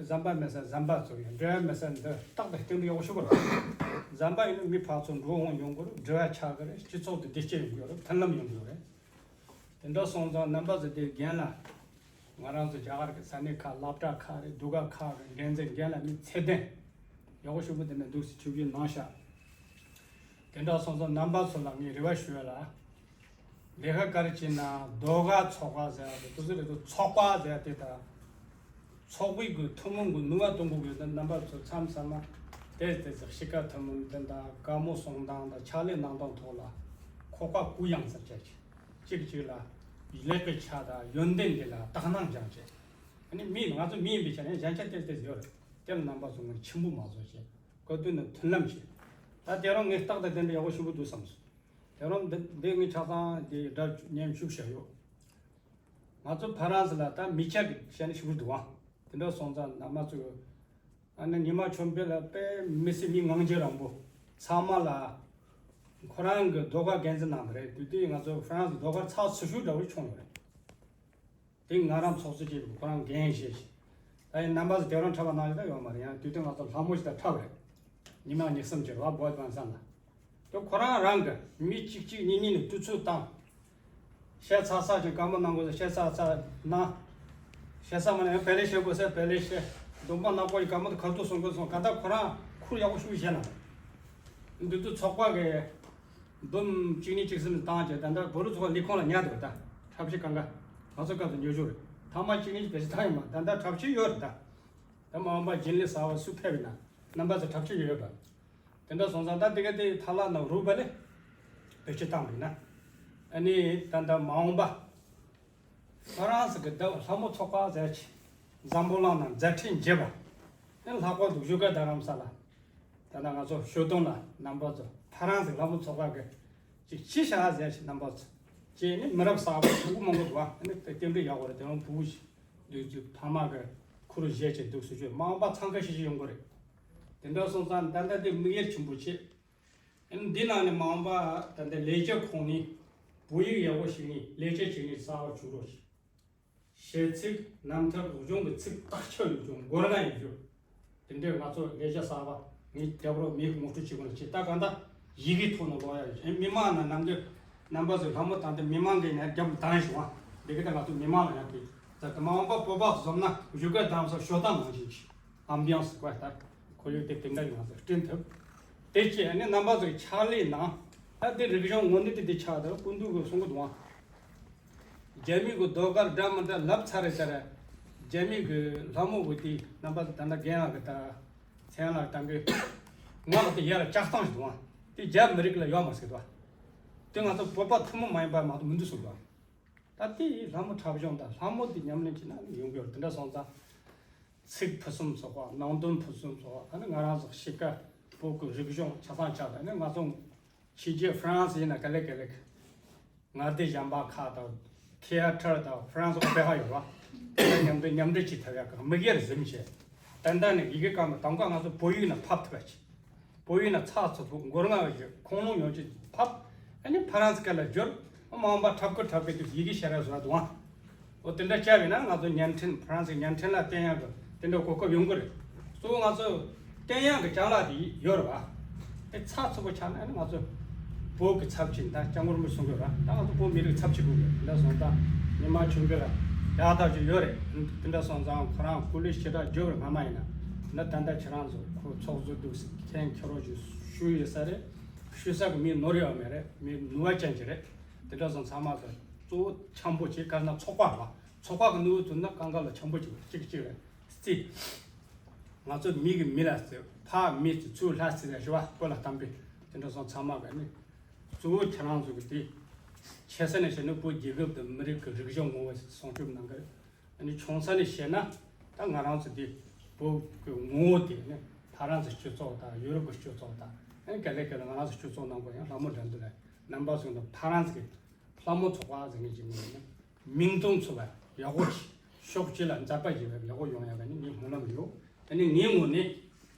ཟམ་པ་མེད་ས་ཟམ་པ་བཟོ་ཡ། འབྲེལ་བ་མེད་ས་འདི་ཏག་ཏག་སྟེང་དུ་ཡག་ཤོས་པར། ཟམ་པ་ཡིན་ན་མི་ཕར་ཚུར་འགྲོ་འོང་ཡོང་གི་རེད། འབྲེལ་བ་ཆགས་གི་རེད། སྤྱི་ཚོགས་དེ་བདེ་སྐྱིད་ཡོང་གི་ཡོད་རེད། མཐུན་ལམ་ཡོང་གི་ཡོད་རེད། དེ་འདྲ་སོང་ཙང་རྣམ་པ་ཚོ་དེ་རྒན་ལ། ང་རང་ཚོ་རྒྱ་གར་གྱི་ས་གནས་ཁག་སློབ་གྲྭ་ཁག་རེད། ཟློས་གར་ཁག་གི་འགན་འཛིན་རྒན་ལ་མི་ཚད་ལྡན་ཡག་པོ་ཞེ་པོ་དེ་ནས་འདུག་སེ་ཆིབས་བསྒྱུར་གནང་ཤག་དེ་འདྲ་སོང་ཙང་རྣམ་པ་ཚོ་ལ་ངས་རེ་བ་ཞུ་ཡ་ལ། ལས་ཀ་ག་རེ་བྱེད་ན་ཟློས་གར་ཚོགས་པ་ཟེར་ཡ་དེ་དུས་ཚོད་རེ་དུས་ཚོགས་པ་ཟེར་ཡ་དེ་དང་། ཚོགས་པའི་གི་ཐུན་མོང་གི་ནུས་པ་གཏོང་དགོས་ཀྱི་རྣམ་པ་ཚོ་མཚམས་མཚམས་མ་དེ་དེ་ཚོ་གཤིས་ཀ་ཐུན་མོང་དེ་དང་བཀའ་མོལ་གསུང་སྟངས་དང་ཕྱག་ལས་གནང་སྟངས་ཐོག་ལ་ཁོག་པ་གུ་ཡངས་ས་བྱས་ཀྱི། གཅིག་གཅིག་ལ་ལས་ཀའི་ཆ་དང་ཡོན་ཏན་འདི་ལ་དག་སྣང་སྦྱངས་བྱས། ཨ་ནི་མི་ང་ཚོ་མི་ཡིན་པའི་ཆ་ནས་གཞན་ཆ་ཏེ་ཏེ་ཡོད་རེད། དེ་ལ་རྣམ་པ་ཚོ་ངོས་ཆེན་པོ་མ་བཟོ་བྱས་གོ་དུས་ནི་མཐུན་ལམ་བྱས། ད་དེ་རིང་ངས་རྟག་ཏུ་དེ་འདྲ་ཡག་པོ་ཞེ་པོ་འདུག་བསམ་སོང་། དེ་རིང་འདི་འདི་ངས་ཆ་ཚང་དེ་སྒྲ་སྙན་ཞུ་བྱས་ཡོད། ང་ཚོ་ཕ་རན་སི་ལ་ད་མི་ཆ་གི་བཤད་ན་ཞེ་པོ་འདུག་ཨང་། དེ་འདྲ་སོང་ཙང་རྣམ་པ་ཚོ། ཨ་ནི་ཉི་མ་ཆུང་པོ་ལ་དཔེ་མི་སྲིད་མི་ངང་རྒྱུད་རིང་པོ་ཚང་མ་ལ་ཁོ་རང་གི་ཟློས་གར་འགན་འཛིན་གནང་བ་རེད། དུས་དུས་ང་ཚོ་ཕ་རན་སི་ཟློས་གར་ཚགས་ཚུད་ཤོས་འདྲ་བོ་བྱུང་ཡོད་རེད། དེ་ང་རང་ཚོགས་གཙོ་ཅིག་ཁོ་རང་འགན་བཞེས་ཤིང་། ད་ཡིན་རྣམ་པ་ཚོ་དེ་རང་འཁྲབ་པ་གནང་ཡོད་ད་ཡོད་མ་རེད། ཡང་དུས་དུས་ང་ཚོ་ལྷ་མོ་ཞིག་ད་འཁྲབ་རེད། ཉི་མ་གཉིས་གསུམ་ཅིག་རེད་བ། བོད་པ་ཚང་ལ། དེ་ཁོ་རང་རང་གི་མི་གཅིག་གཅིག་གཉིས་གཉིས་ནས་དུས་ཚོད་བཏང་། བཤད་ཚར་ཚར་ཅིག་བཀའ་མོལ་གནང་དགོས་ས་བཤད་ཚར་ཚར་གནང་། བཤད་ཚར་མ་གནང་ཡང་བེ་ལེ་བཤད་དགོས་ས་བེ་ལེ་བཤད། སྡོམ་པ་ནག་པོ་ཡི་བཀའ་མོལ་དུ་ཁ་ཐུག་གསུང་དགོས་སོང་། ག་ད་ཁོ་རང་ཁུར་ཡག་པོ་ཞིག་བཞེས་ན། འདི་དུས་ཚོགས་པ་གི་འབུམ་གཅིག་གཉིས་གཅིག་གསུམ་བཏང་བྱས་ད་ལྟ་བོད་རིགས་ཚོགས་པ་ལས་ཁུངས་ལ་ཉར་འདུག་ད་འཁྲབ་ཆས་གང་ག་ང་ཚོ་སྐབས་སུ་ཉོ་རྒྱུ་རེད། ཐ་མ་གཅིག་གཉིས་བེད་སྤྱོད་བཏང་ཡོད་མ། ད་ལྟ་འཁྲབ་ཆས་ཡོད་རེད་ད། ད་མ་འོངས་པ་རྒྱུན་ལས་གསར་པ་སུ་ཕེབས་ཡིན་ན་རྣམ་པ་ཚོ་འཁྲབ་ཆས་ཡོད་པ། དེ་འདྲ་སོང་ཙང་ད་དེ་ག་དེ་ཐ་ལག་ནང་རུལ་པ་ལས་བེད་སྤྱོད་བཏང་བ་ཡིན་ན། ཨ་ནི་ད་ལྟ་མ་འོངས་པ། ཧྥ་རན་སི་གི་ད་ལྷ་མོ་ཚོགས་པ་ཟེར་ཆེ། འཛམ་བུ་གླིང་ནང་མཛད་འཕྲིན་རྒྱས་པ། ཨེ་ལྷག་པར་དུ་བཞུགས་སྒར་རྡ་རམ་ས་ལ། ད་ལྟ་ང་ཚོ་ཞོལ་གདོང་ལ་རྣམ་པ་ཚོ་ཧྥ་རན་སི་ལྷ་མོ་ཚོགས་པ་གི་ཅིག་ཅི་བྱ་ཟེར་ཆེ་རྣམ་པ་ཚོ། ཅེས་ནི་མི་རབས་གསར་པ་ཕྲུ་གུ་མང་པོ་འདུག་བ། ཨ་ནི་རྟེན་འབྲེལ་ཡག་པོ་རེད། དེ་རིང་ཕྲུ་གུ་ཞིག་འདུག་ཚུལ་ཕ་མ་གི་ཁུར་བཞེས་ཆེ་འདུག་སུ་བཅོས་མ་འོངས་པ་འཚང་ཁ་ཤིག་ཤིག་ཡོང་གི་རེད། དེ་འདྲ་སོང་ཙང་ད་ལྟ་དེ་དམིགས་ཡུལ་ཆེན་པོ་བྱེད། འདི་ནང་ནས་མ་འོངས་པ་ད་ལྟ་ལས་བྱེད་ཁོངས་ནས་བོད་ཡིག་ཡག་པོ་ཤེས་ནས་ལས་བྱེད་བྱེད་ནས་གསར་པ་བྱུང་རོགས་ཞེས། གཞས་ཚིག་རྣམ་ཐར་སློབ་སྦྱོང་གི་ཚིག་བརྟག་དཔྱད་སློབ་སྦྱོང་མགོ་རྔ་ཡིན་རྒྱུ། དེ་འདྲའི་ང་ཚོ་ལས་བྱེད་གསར་པ་ངས་རྒྱབ་རོགས་མེད་ངོ་སྤྲོད་བྱེད་དགོས་ན་ཅི་ལྟ་གང་ལྟ་ཡི་གེ་ཐོག་ནས་ཀློག་ཡ་ཡོད། མི་མང་ན་ནམ་རྒྱུན་རྣམ་པ་ཚོས་ལྷ་མོ་བཏང་སྟེ་མི་མང་གིས་ནས་རྒྱབ་ལ་བཏང་ཞུ་བ་འདི་གི་ད་ང་ཚོ་མི་མང་ལ་ཡང་དེ་ད་མ་འོངས་པ་བོད་པ་འཛོམས་ན་བཞུགས་སྒར་རྡ་རམ་ས་ཞོ་སྟངས་ནང་བཞིན་གྱི། ཨམ་བི་ཡང་སི་བཀོད་ལྟར་ཁོར་ཡུག་དེ་དེ་འདྲ་ཡོང་ཟེར་བསྐྲུན་ཐུབ། དེ་ཅི་ཨ་ནི་རྣམ་པ་ཚོའི་ཕྱག་ལས་ནང་ད་དེ་རིག་གཞུང་ངོ་ནི་དེ་དེ་ཆགས་དར་སྐུ་མདུན་གྱི་གསུང་གི་འདུག་ཨང་། རྒྱ་མི་གི་ཟློས་གར་འདྲ་མི་འདྲ་ལབ་ཚར་རེད་དར། རྒྱ་མི་གི་ལྷ་མོ་གི་དེ་རྣམ་པ་ཚོ་ད་ལྟ་རྒན་ལགས་གི་ད་མཚན་ལགས་དང་གི་ངག་དེ་ཡར་བཅག་སྟངས་ཞིག་འདུག་ཨང་། དེ་རྒྱ་མི་རིགས་ལ་ཡོད་མ་སྲིད་དོ། དེ་ང་ཚོ་བོད་པ་ཐུན་མོང་མ་ཡིན་པ་མ་གཏོགས་མི་འདུག་གསུངས་འདུག་ཨང་། ད་ལྟའི་ལྷ་མོ་འཁྲབ་གཞུང་དང་ལྷ་མོ་དེ་ཉམས་ལེན་བྱས་ན་ཡོང་གི་ཡོད་རེད། དེ་འདྲ་སོང་ཙང་། ཚིག་ཕུན་སུམ་ཚོགས་པ། ནང་དོན་ཕུན་སུམ་ཚོགས་པ། ཨ་ནི་ང་རང་ཚོ་གཤིས་ཀ་བོད་ཀྱི་རིག་གཞུང་ཆ་ཚང་ཆགས་པ་ནི་ང་ཚོ་ཕྱི་རྒྱལ་ཧྥ་རན་སི་ཡིན་ན་ག་ལེ་ག་ལེ་གི་མངའ་སྡེ་གཞན་པ་ཁག་དང་ཐི་ཡ་ཐར་དང་ཧྥ་རན་སི་འོ་པེ་ར་ཡོད་པ། དེ་ལ་མཉམ་དུ་མཉམ་འབྲེལ་བྱེད་ཐུབ་ཡག་གི་དམིགས་ཡུལ་འཛིན་བྱས། ཏན་ཏན་ནི་ཡི་གེ་སྐམ་པ་དང་ག་ང་ཚོ་བོད་ཡིག་ནང་ཕབ་ཐུབ་པ་བྱེད། བོད་ཡིག་ནང་ཚགས་ཚུད་པོ་མགོ་རྔ་བ་ཞིག་ཁུངས་ལུང་ཡོང་ཆེད་ཕབ། ཨ་ནི་ཕ་རན་སི་སྐད་ལ་བསྒྱུར། མ་འོངས་པ་འཁྲབ་ཁུལ་འཁྲབ་མཁན་དེ་ཡི་གེ་ཤེས་རབ་བཟོ་བ་འདུག་ཨང་། འོ་དེ་འདྲ་བྱས་པས་ན་ང་ཚོ་བརྙན་འཕྲིན་ཕ་རན་སི་བརྙན་འཕྲིན་ལ་བསྟན་ཡག་གི་དེ་འདྲ་གོ་སྐབས་ཡོང་གི་རེད། གཙོ་བོ་ང་ཚོ་བསྟན་ཡག་གི་ཅ་ལག་དེ་ཡོད་རེད་བ། དེ་ཚགས་ཚུད་པོ་ཆགས་ན་ཨ་ནི་ང་ཚོ་བོད་ཀྱི་ཚབ་བྱེད་ད་སྐྱབས་མགོན་རིན་པོ་ཆེ་གསུང་གི་རེད། ད་ང་ཚོ་བོད་མི་རིགས་ཚབ་བྱེད་དགོས་གི་རེད། དེ་འདྲ་སོང་ཙང་ཉི་མ་ཆུང་གི་ལ་ཡག་ཐག་ཆོད་ཡོད་རེད། དེ་འདྲ་སོང་ཙང་ཁོ་རང་སྐུ་ལས་ཞེ་དྲག་བརྗོད་པར་སྔ་མ་ཡིན་ན་ད་ལྟ་ཁྱེད་རང་ཚོ་ཁོ་ཚོགས་གཙོ་འདུག་སེ་མཁན་ཁྱེད་རང་ཚོ་ཞུ་ཡོད་ས་རེད། ཞུ་ས་གི་མི་ནོར་ཡོད་མེད་རེད། མི་ནུས་པ་ཅན་ཅིག་རེད། དེ་འདྲ་སོང་ཚང་མ་གི་གཙོ་བོ་འཆམ་པོ་བྱེད་དཀའ་ན་ཚོགས་པ་ལ་ཚོགས་པ་གི་ནུས་པ་ཐོན་ན་གང་ག་ལ་འཆམ་པོ་བྱེད་གཅིག་གཅིག་རེད། རྩིས། ང་ཚོ་མི་གི་མི་ལ་རྩི་ཕ་མི་རྩི་ཚུར་ལྷ་རྩི་ལ་ཞུ་བ་པོ་ལ་བཏང་པས། དེ་འདྲ་སོང་ཚང་མ་གི་ནི་གཙོ་བོ་ཁྱེད་རང་ཚོ་གི་དེ་ཆེ་ས་ནས་བཤད་ན་བོད་རྒྱལ་ཁབ་དང་མི་རིགས་ཀྱི་རིག་གཞུང་ངོ་བོ་སྲུང་སྐྱོབ་གནང་གི་རེད། ཨ་ནི་ཆུང་ས་ནས་བཤད་ན་ད་ང་རང་ཚོ་འདི་བོད་ཀྱི་ངོ་བོ་དེ་ནི་ཕ་རན་སི་སྤྱི་ཚོགས་དང་ཡུ་རོབ་ཀྱི་སྤྱི་ཚོགས་དང་ཨ་ནི་ག་ལེ་ག་ལེ་ང་རང་ཚོ་སྤྱི་ཚོགས་ནང་གོ་ཡང་ལྷ་མོ་འགྲན་བསྡུར་ལ་རྣམ་པ་ཚོ་ནི་ཕ་རན་སི་གི་ ལྷ་མོ་ཚོགས་པ་ཟེར་མཁན་ཅིག་མིན་ན། མིང་དོན་མཚུངས་པ་ཡག་པོ་ཞིག་ཕྱོགས་གཅིག་ལ་མཛད་པ་བྱེད་པའི་ལེགས་པོ་ཡོང་ཡག་གི་ནི་ངའི་སྨོན་ལམ་ཡོད། ཨ་ནི་ངའི་ངོས་ནས་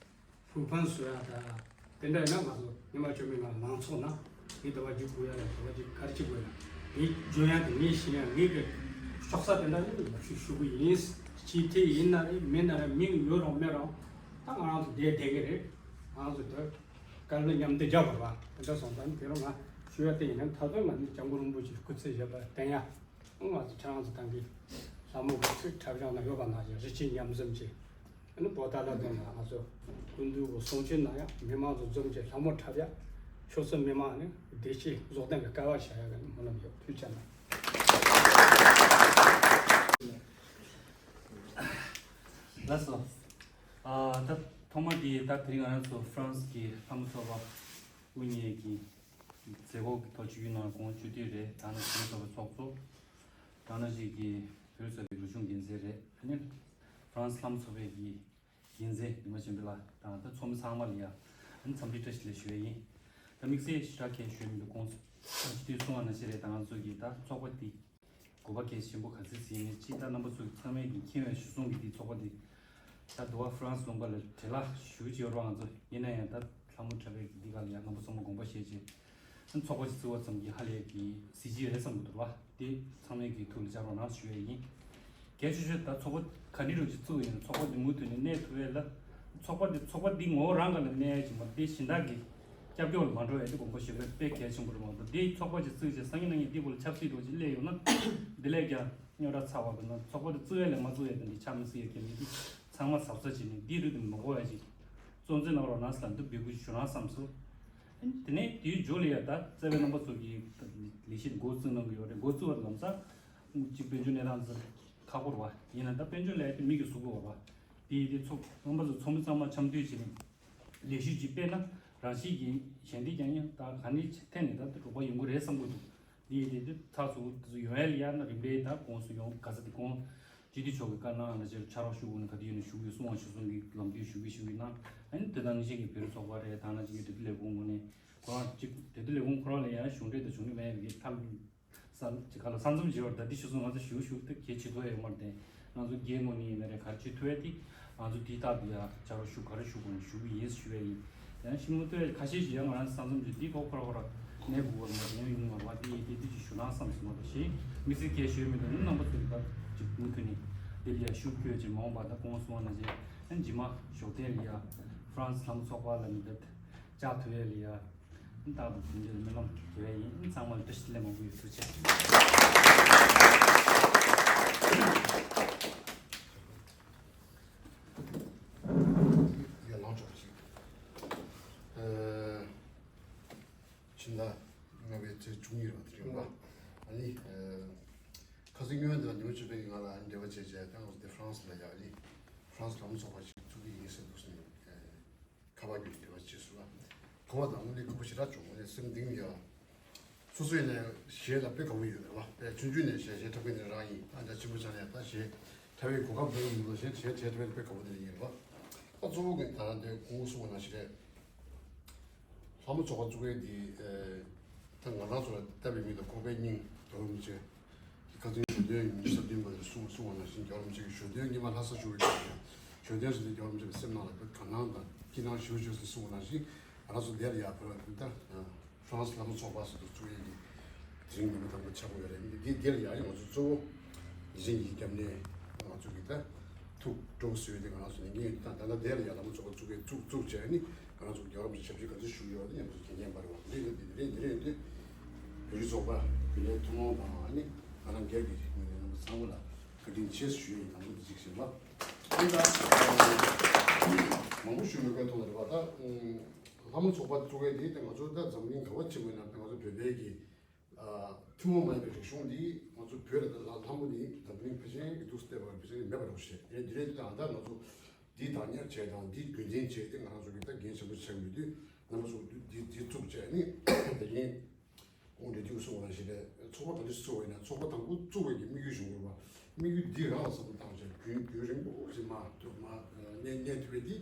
ཕུགས་ཕན་གསོ་ཡག་དང་དེ་འདྲ་ཡིན་ན། ང་ཚོ་ཉི་མ་བཅོ་ལྔའི་ནང་ལངས་ཚོགས་ན་ངས་དེ་བ་རྒྱུག་དགོས་ཡག་ལ་དེ་བ་རྒྱུག་ག་རེ་བྱེད་དགོས་ཡག་ངས་འཇོན་ཡག་དང་ངས་ཤེས་ཡག་ངས་གི་ཕྱོགས་ས་དེ་འདྲ་ནི་ལབ་ཞུ་ཞུ་གི་ཡིན། སྤྱི་འཐུས་ཡིན་ན་རེད་མིན་ན་རེད། མིང་ཡོད་རུང་མེད་རུང་ད་ང་རང་ཚོ་བསྡད་བསྡད་གི་རེད། ང་རང་ཚོ་དེ་དཀའ་ལས་མཉམ་དུ་རྒྱག་དགོས་པ་དེ་འདྲ་སོང་ཙང་། དེ་རུ་ང་ཞུ་ཡག་དེ་ཡིན་ན། ད་དུང་ང་ནི་སྐྱབས་མགོན་རིན་པོ་ཆེ་སྐུ་ཚེ་ཞབས་པད་བརྟན་ཡག་ང་ཚོ་ཁྱེད་རང་ཚོ་ཏང་གི་ལྷ་མོ་གི་ཚིག་འཁྲབ་གཞུང་ན་ཡོད་པ་ནང་བཞིན་རི་སྐྱེས་ཉམས་གསུམ་གྱི་ཨ་ནི་པོ་ཏཱ་ལ་དོན་ལ་ང་ཚོ་སྐུ་མདུན་གྱི་གསུང་ཆོས་ནང་ཡང་མི་མང་ཚོ་འཛོམས་ཀྱི་ལྷ་མོ་འཁྲབ་ཡག་ཕྱོགས་སུ་མི་མང་ནི་བདེ་སྐྱིད་རྫོགས་ལྡན་གྱི་སྐལ་བ་བཞག་ཡག་གི་སྨོན་ལམ་ཡོད། ཐུགས་རྗེ་ཆེ་གནང་། ལགས་སོ། ཨ་ད་ཐོག་མ་དེ་ད་དེ་རིང་ང་རང་ཚོ་ཧྥ་རན་སི་གི་ལྷ་མོ་ཚོགས་པ་དབུ་བརྙེས་ཀྱི་མཛད་སྒོ་གི་ཐོག་ཆིབས་བསྒྱུར་གནང་དགོངས་ཞུ་དུས་རེད། ད་ནི་ལྷ་མོ་ཚོགས་པའི་ཚོགས་གཙོ། ད་ནི་ཅིག་གི་བོད་ས་གི་རིག་གཞུང་འགན་འཛིན་རེད། ཨ་ནི་ཧྥ་རན་སི་ལྷ་མོ་ཚོགས་པའི་གི་འགན་འཛིན་ཉི་མ་ཆེན་པོ་ལགས་དང་ད་ཚོགས་མི་ཚང་མ་ལ་ཡ་ཨ་ནི་འཚམས་འདྲི་བཀྲ་ཤིས་བདེ་ལེགས་ཞུ་ཡས་ཡིན། ད་དམིགས་བསལ་ཞེ་དྲག་གལ་ཞུ་མི་འདུག་དགོངས་སོ། ད་སྤྱི་འཐུས་གསུང་བ་ནང་བཞིན་རེད། ད་ང་ཚོ་གི་ད་ཚོགས་པ་འདི་དགོས་པ་གལ་ཆེན་པོ་ག་ཚོད་ཟིན་ནས་ཅི་ད་རྣམ་པ་ཚོ་གི་ཚང་མས་ཀྱི་མཁྱེན་པའི་གཞི་བཟུང་གི་འདི་ཚོགས་པ་འདི་ད་དུ་བ་ཧྥ་རན་སི་ལུང་པ་ལ་བྲེལ་བ་ཞུ་གི་ཡོད་རེད་པ། ང་ཚོ་ཡིན་ན་ཡང་ད་ལྷ་མོ་འཁྲབ་པའི་འདི་ག་ལ་ཡང་རྣམ་པ་ཚང་མ་དགོངས་པ་བཞེས་བྱས་ཚོགས་པ་ཞིག་བཙུགས་པ་ཙམ་གྱིས་ཧ་ལས་ཀྱི་གཟི་བརྗིད་རེད་བསམ་གྱི་འདུག་པ། དེ་ཚང་མས་ཀྱི་ཐུགས་ལ་འཇགས་རོགས་གནང་ཞུ་ཡས་ཡིན། གལ་ཆེ་ཤོས་ད་ཚོགས་པ་ག་འདྲ་རུ་ཅིག་བཙུགས་ཡིན་ན་ཚོགས་པ་འདི་མུ་མཐུད་ནས་གནས་ཐུབ་ཡས་ལ། ཚོགས་པ་འདི་ཚོགས་པ་འདི་ངོ་བོ་རང་ག་ལ་གནས་ཡས་ཅིག་མ་དེ་གཞན་དག་གི་སྐྱབས་བཅོལ་ལ་མ་འགྲོ་ཡས་དེ་དགོངས་པ་བཞེས་དགོས་དཔེ་གལ་ཆེན་པོ་རེད་མ་གཏོགས། དེ་ཚོགས་པ་ཅིག་བཙུགས་བྱས་སང་ཉིན་གནངས་ཉིན་དེ་བོ་ལ་ཆབ་སྲིད་འགྲོ་ཅིག་སླེབས་ཡོང་ན་དེ་ལས་ཀྱང་རྙོག་དྲ་ཚ་བ་འདུག་ན། ཚོགས་པ་དེ་བཙུགས་ཡས་ལས་མ་བཙུགས་ཡས་དེ་འདི་ཆ་མི་སྲིད་ཡས་ཀྱི་མི་འདུག་ཚང་མ་གཟབ་གཟབ་བྱས་ནས་འདི་རུ་དེ་མི་དགོས་ཡས་ཅིག་གཙོ་འཛིན་གནང་རོགས་གནང་ཟེར་ལ་འདི་འབོད་སྐུལ་ཞུ་རང་བསམ་སོང་། དེ་ནས་དེའི་མཇུག་ལ་ཡ་ད་རྩ་བའི་རྣམ་པ་ཚོ་གི་ལས་གཞི་འགོ་བཙུགས་གནང་གི་ཡོད་རེད། འགོ་བཙུགས་པ་ལམ་སང་གཅིག་དཔལ་འབྱོར་གནས་སྟངས་ཚོ་ཁག་པོ་རེད་པ། ཡིན་ན་ད་དཔལ་འབྱོར་ལས་དེ་མི་གི་གཟུགས་པོ་རེད་པ། དེ་ཡི་དེ་ཚོ་རྣམ་པ་ཚོ་ཚོགས་མི་ཚང་མ་འཆམ་མཐུན་བྱས་ནས་ལས་གཞི་གཅིག་སྤེལ་ན་རང་བཞིན་གྱིས་གཞན་དེ་ཀྱང་ཡང་ད་ག་ནས་ཐད་ནས་ད་རོགས་པ་ཡོང་གི་རེད་བསམ་གི་འདུག་འདི་ཡི་དེ་དུས་ཚགས་ཚུད་དུ་ཡོང་ཡ་ལ་ཡ་ན་རིམ་པས་ད་གོང་སུ་ཡོང་ག་ས་དེ་གོང་སྤྱི་འཐུས་མཆོག་གི་བཀའ་གནང་ལ་ཕྱིར་ཕྱག་རོགས་ཞུ་དགོས་ན་ག་དུས་ཡིན་ན་ཞུ་གི་གསུང་བ་ཞུ་གསུང་གི་ལམ་དུས་ཞུ་གི་ཞུ་གི་གནང་། ཨ་ནི་དེ་དང་ནང་བཞིན་གྱི་བོད་རིགས་ཚོགས་པ་རེད། ད་ནང་བཞིན་གྱི་འབྲེལ་མཐུད་ལས་ཁུངས་ངོས་ནས་ཁོ་རང་གཅིག་འབྲེལ་མཐུད་ལས་ཁུངས་ཁོ་རང་ལ་ཡང་གཞུང་འབྲེལ་དང་གཞུང་འབྲེལ་མེད་པའི་ཐབས་ས་ཅིག་ག་ལ་ས་མཚམས་བརྗེ་བར་ད་འདི་ཞུ་སོང་། ང་ཚོ་ཞུ་ཞུ་དེ་གལ་ཆེ་ཐུབ་ཡ་ཡོད་མ་རེད་དེ། ང་ཚོ་སྒེར་ངོས་ནས་ཡིན་ན་རེད། ག་རེ་བྱེད་ཐུབ་ཡ་དེ་ང་ཚོ་དེའི་རྟག་ཏུ་ཡ་ཕྱག་རོགས་ཞུ་ག་རེ་ཞུ་དགོས་ན་ཞུ་གི་ཡིན་ཞུ་ཡ་ཡིན། ཡང་ཤུགས་མ་ཐུབ་ཡ་ཁ་ཤས་ཤིག་ཡང་ང་རང་ས་མཚམས་བརྗེ་འདི་ཐོག་ཁོ་ར་ཁོ་ར་གནས་དགོས་པ་མ་རེད། ཡང་ཡོང་མ་རེད་པ། དེ་ཡིན་དེ་དེ་ཅིག་ཞུ་ན་བསམ་སོང་མ་གཏོགས་གཞན་དམིགས་བསལ་གལ་ཞུ་མི་འདུག་ནི་རྣམ་པ་ཚོ་གི་ད་ཅིག་མུ་མཐུད་ནས་དེ་ལ་ཡ་ཤུགས་བསྐྱོད་ཅིག་མ་འོངས་པ་ད་གོང་གསུངས་པ་ནང་བཞིན་ཡང་རྗེས་མ་ཞོགས་ཐེངས་ལ་ཡ་ཧྥ་རན་སི་ལྷ་མོ་ཚོགས་པ་ལ་ནི་ད་བཅར་ཐུབ་ཡ་ལ་ཡ། རྟག་ཏུ་དེ་འདྲའི་སྨོན་ལམ་རྒྱག་གི་ཡིན། ཚང་མ་ལ་བཀྲ་ཤིས་བདེ་ལེགས་མང་པོ་ཡོད། ཐུགས་རྗེ་ཆེ། ཡ་ལངས་ཆོག་ཅིག་ཨ། ཕྱི་ཟླ་ལྔ་པའི་ཚེས་བཅུ་གཉིས་རེད་པ། དེ་རིང་པ། ཨ་ནི་ཨ། ཁ་སང་སྔོན་དུ་ཉི་མ་བཅུ་པས་ང་ལ་འབྲེལ་བ་བྱས་བྱས་ད་ང་ཚོ་དེ་ཧྥ་རན་སི་ལ་ཡ་ཨ་ནི་ཧྥ་རན་སི་ལྷ་མོ་ཚོགས་པ་ཞིག་བཙུགས་ཀྱི་ཡིན་ཟེར་འདུག་ཟེར་ནས་ཨ། ཁ་པར་བརྒྱུད་འབྲེལ་བ་བྱས་སོང་ལ། གོ་བ་དང་དངོས་གནས་དགའ་པོ་ཞེ་དྲག་བྱུང་། དངོས་གནས་སེམས་གཏིང་ནས་ཡང་། སོ་སོ་ཡིན་ན་ཡང་གཞས་ལ་དཔེ་དགའ་པོ་ཡོད་རེད་པ། དཔེ་ཆུང་ཆུང་ནས་གཞས་གཞས་འཁྲབ་མཁན་དེ་རང་ཡིན། ཨ་ཅག་ཆེན་པོ་ཆགས་ནས་ད་གཞས་འཁྲབ་པའི་གོ་སྐབས་འདོན་མི་འདུག་གཞས་གཞས་འཁྲབ་པའི་དཔེ་དགའ་པོ་དེ་འདྲ་ཡིན་རེད་པ། ད་གཙོ་བོ་གི་ད་ལྟ་འདི་སྐུ་ངོ་གསུངས་པ་ནང་བཞིན་རེད། ལྷ་མོ་ཚོགས་པ་བཙུགས་པའི་འདི་ད་ང་རང་ཚོ་ལ་བཏབ་པའི་མིང་ལ་ཁོག་པའི་སྙིང་རྡོ་རིན་པོ་ཆེ། ཁ་སང་ཞོ་སྟོན་ཉི་ཤུ་རྩ་བདུན་པ་དེར་གསུངས་གསུངས་པ་ནང་བཞིན་རྒྱལ་བ་རིན་པོ་ཆེ་གི་ཞོ་སྟོན་སྔོན་མ་ལྷ་ས་བཞུགས་པའི་སྐབས་ཀྱང་ཞོ་སྟོན་ཟེར་དུས་རྒྱལ་བ་རིན་པོ་ཆེ་གི་སེམས་ནང་ལ་དགའ་སྣང་དང་སྐྱིད་སྣང་ཞེ་པོ་བྱུང་ཟེར་གསུངས་པ་ནང་བཞིན་ང་རང་ཚོ་འདིར་ཡར་བོད་ལ་ད་ཧྥ་རན་སི་ལྷ་མོ་ཚོགས་པ་ཟེར་དུ་བཙུགས་ཡས་ཀྱི་དེ་རིང་ཉིན་མོ་དང་པོ་ཆགས་ཀྱི་ཡོད་རེད། འདི་འདིར་ཡར་ཡང་ང་ཚོ་གཙོ་བོ་ཡིད་བཞིན་གྱི་སྐྱབས་གནས་ང་ཚོ་གི་ད་ཐུགས་སྤྲོ་བོ་བཟོས་ཏེ་ང་རང་ཚོ་ལས་འགན་ད་ད་ལྟ་འདིར་ཡར་ལྷ་མོ་ཚོགས་པ་བཙུགས་པའི་བཙུགས་བཙུགས་བྱས་ནི། ང་རང་ཚོ་རྒྱལ་བ་རིན་པོ་ཆེ་ཞབས་ཕྱི་ག་ཚོད་ཞུ་ཡོད་དེ་མཉམ་དུ་གན་རྒྱ་འབར་བ་འདི་ཡོད་འདི་རེད་འདི་རེད་འདི། བོད་རིགས་ཚོགས་པ་བོད་མིའི་ཐུན་མོང་དང་ཨ་ནི་ང་རང་སྒེར་གྱི་ངོས་ནས་རྣམ་པ་ཚང་མ་ལ་བཀའ་དྲིན་ཆེ་ཞུ་ཡི་ཡང་དུ་འདི་ཅིག་བྱེད་པ། ཨ་ནི་ད་མང་པོ་ཞུ་མི་དགོས་མཐོང་རེད་པ། ད་ལྷ་མོ་ཚོགས་པ་བཙུགས་ཡས་འདི་ད་ང་ཚོ་ད་འཛམ་གླིང་ག་བ་ཕྱིན་པ་ཡིན་ན་ད་ང་ཚོ་བོད་པའི་གི་ཐུན་མོང་མ་ཡིན་པའི་རིག་གཞུང་འདི་ང་ཚོ་བོད་ལ་ད་ལྷ་ལྷ་མོ་ནི་འཛམ་གླིང་ཕལ་ཆེར་གི་འདུག་སྟེ་བར་ཕལ་ཆེར་མེད་པ་རེད་ཞེས་དེ་འདི་རེད། ད་ད་ང་ཚོ་འདི་བདག་གཉེར་བྱས་དང་འདི་རྒྱུན་འཛིན་བྱས་ཏེ་ང་རང་ཚོ་གི་ད་འགན་ཆེན་པོ་ཆགས་ཡོད་དུས་ང་རང་ཚོ་འདི་འདི་བཙུགས་བྱས་ནི་དེ་རིང་ཁོང་འདྲེ་དུས་གསུངས་པ་ཞིག་ལས་ཚོགས་པ་ག་འདྲ་ཞིག་བཙུགས་པ་ཡིན་ན་ཚོགས་པ་དང་པོ་བཙུགས་པའི་གི་དམིགས་ཡུལ་བཞིན་དགོས་པ། དམིགས་ཡུལ་འདི་རང་ལ་བསམ་བློ་བཏང་བྱས་རྒྱུན་རྒྱུན་རིང་པོ་ཞིག་མ་ཐུབ་མ་གནས་གནས་ཐུབ་པའི་འདི།